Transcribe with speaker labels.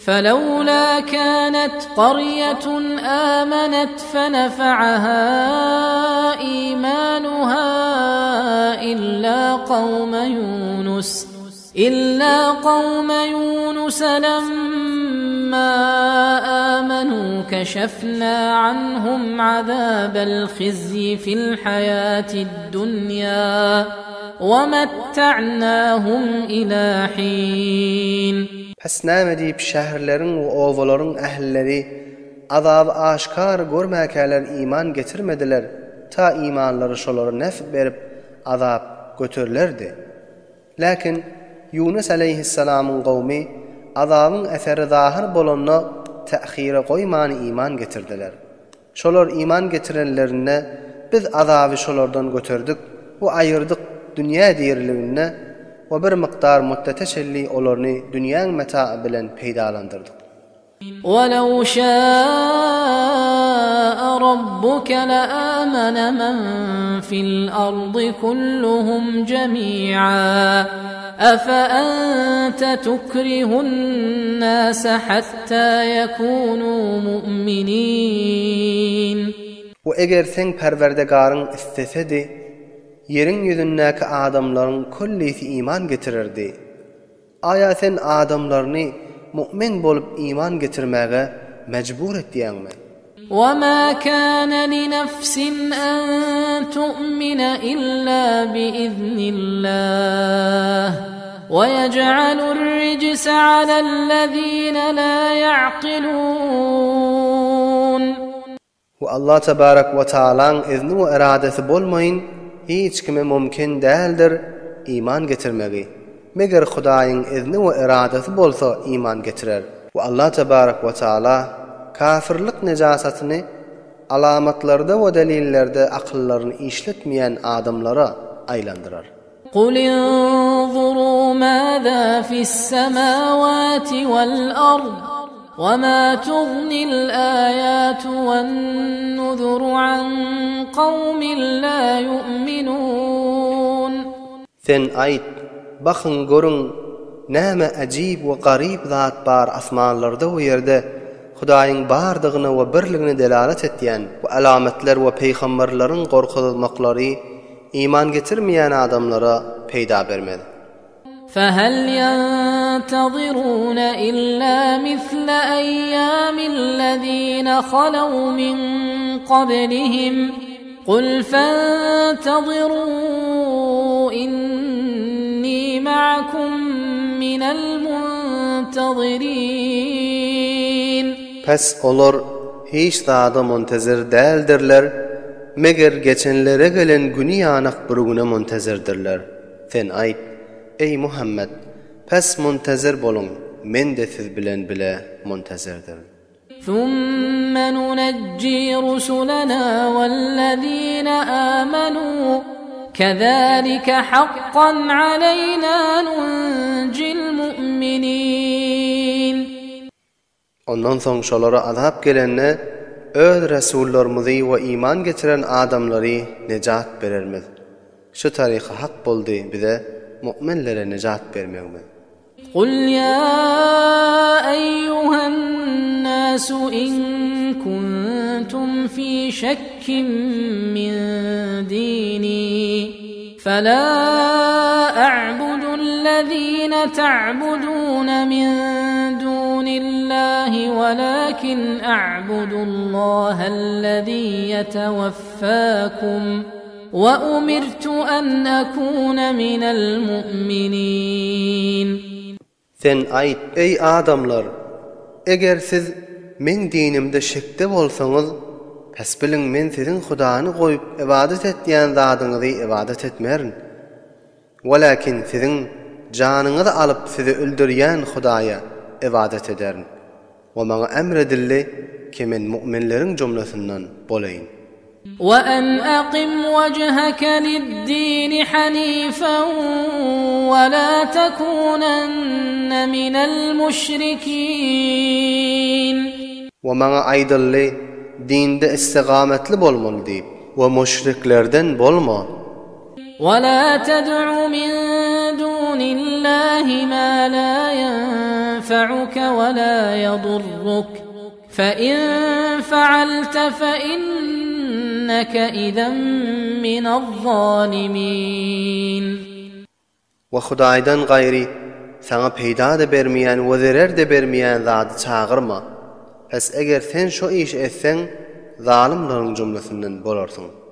Speaker 1: Felewlâ kânet garyetun âmenet fenefe'ahâ îmânuhâ illâ kavme Yûnus illâ kavme Yûnus lemmâ âmenû keşefnâ anhum azâbel hizyi fil hayâtid dunyâ we metta'nâhum ilâ hîn.
Speaker 2: Pes näme diýip şäherleriň we obalaryň ählileri azaby aşgar görmäkäler iman getirmediler, ta imanlary şolara nef berip azap göterilerdi. Läkin Ýunus aleýhissalamyň gowmy azabyň eseri zahyr bolanda tähire goýman iman getirdiler. Şolar iman getirenlerinde Biz azaby şolardan göterdik we aýyrdyk dünýä diriliginde we bir mukdar muddete çenli olaryny dünýäň metagy bilen peýdalandyrdyk.
Speaker 1: Welew şaa rabbuke leamene men fil ardy kulluhum jemi'a efe ente tukrihun nase hatta ýekûnû mu'minin.
Speaker 2: We eger seň Perwerdegaryň islesedi, ýeriň ýüzündäki adamlaryň köllisi iman getirerdi. Aýa sen adamlaryny mu'min bolup iman getirmäge mejbur etýäňmi?
Speaker 1: وَمَا كَانَ لِنَفْسٍ أَن تُؤْمِنَ إِلَّا بِإِذْنِ اللَّهِ وَيَجْعَلُ الرِّجْسَ عَلَى الَّذِينَ لَا يَعْقِلُونَ.
Speaker 2: We Allah tebarek we taalaň izni we eradesi bolmaýyn hiç kime mümkin däldir iman getirmegi. Meger Hudaýyň izni we eradasy bolsa iman getirer. We Allah tebarek we taala kafirlik nejasatyny alamatlarda we delillerde akyllaryny işletmeýän adamlara aýlandyrar.
Speaker 1: Kul inzuru maza fis-semawati wal-ard we ma tugnil ayatu wen-nuzuru an kawmin la yu'minun.
Speaker 2: Sen aýt, Bakyň, görüň, näme äjip we garyp zat bar asmanlarda we ýerde, Hudaýyň bardygyna we birligine delalat etýän we alamatlar we pygamberleriň gorkuzmaklary iman getirmeýän adamlara peýda bermez.
Speaker 1: Fehel ýentezirune illa misle eýýamillezine halew min kablihim Kul fentezirû innî ma'akum minel muntezirîn.
Speaker 2: Pes olar hiç zada muntezir däldirler, meger geçenlere gelen güni ýanak bir güne muntezirdirler. Sen aýt, Eý, Muhammet! Pes muntezir boluň, men-de siz bilen bile muntezirdirin.
Speaker 1: Summa nunejji rusulana wellezine amanu kezalike hakkan aleyna nunjil mu'minin.
Speaker 2: Ondan soň şolara azap gelende, öz resullarymyzy we iman getiren adamlary nejat berermiz. Şu taryky hak boldy bize mu'minlere nejat bermegimiz.
Speaker 1: Kul ýa eýýuhen-nasu in kuntum fi şekkin min dini fela a'budu'llezine ta'budune min dunillahi welakin a'budullahellezî yeteveffâkum We umirtu en ekune minel mu'minin.
Speaker 2: Sen aýt, Eý adamlar! Eger siz Meň dinimde şekde bolsaňyz, pes biliň men siziň Hudany goýup ybadat etýän zadyňyzy ybadat etmerin. Welakin siziň janyňyzy alyp sizi öldürýän Hudaýa ybadat ederin. We maňa emr edildi ki men mu'minleriň jumlasyndan bolaýyn.
Speaker 1: We en akim wejheke lid-dini hanifen we la tekunenne minel müşrikin.
Speaker 2: We maňa aýdyldy, Dinde istigametli bolmaly diýip. We müşriklerden bolma.
Speaker 1: We la ted'u min dunillahi ma la ýenfe'uke. ýenfe'uke we la ýadurruk. Fe-in fe'alte fe-inneke izen minez-zalimin.
Speaker 2: We Hudaýdan gaýry saňa peýda-da bermeýän we zerer-de bermeýän zady çagyrma. Pes eger sen şo işi etseň, zalymlaryň jümlesinden bolarsyň.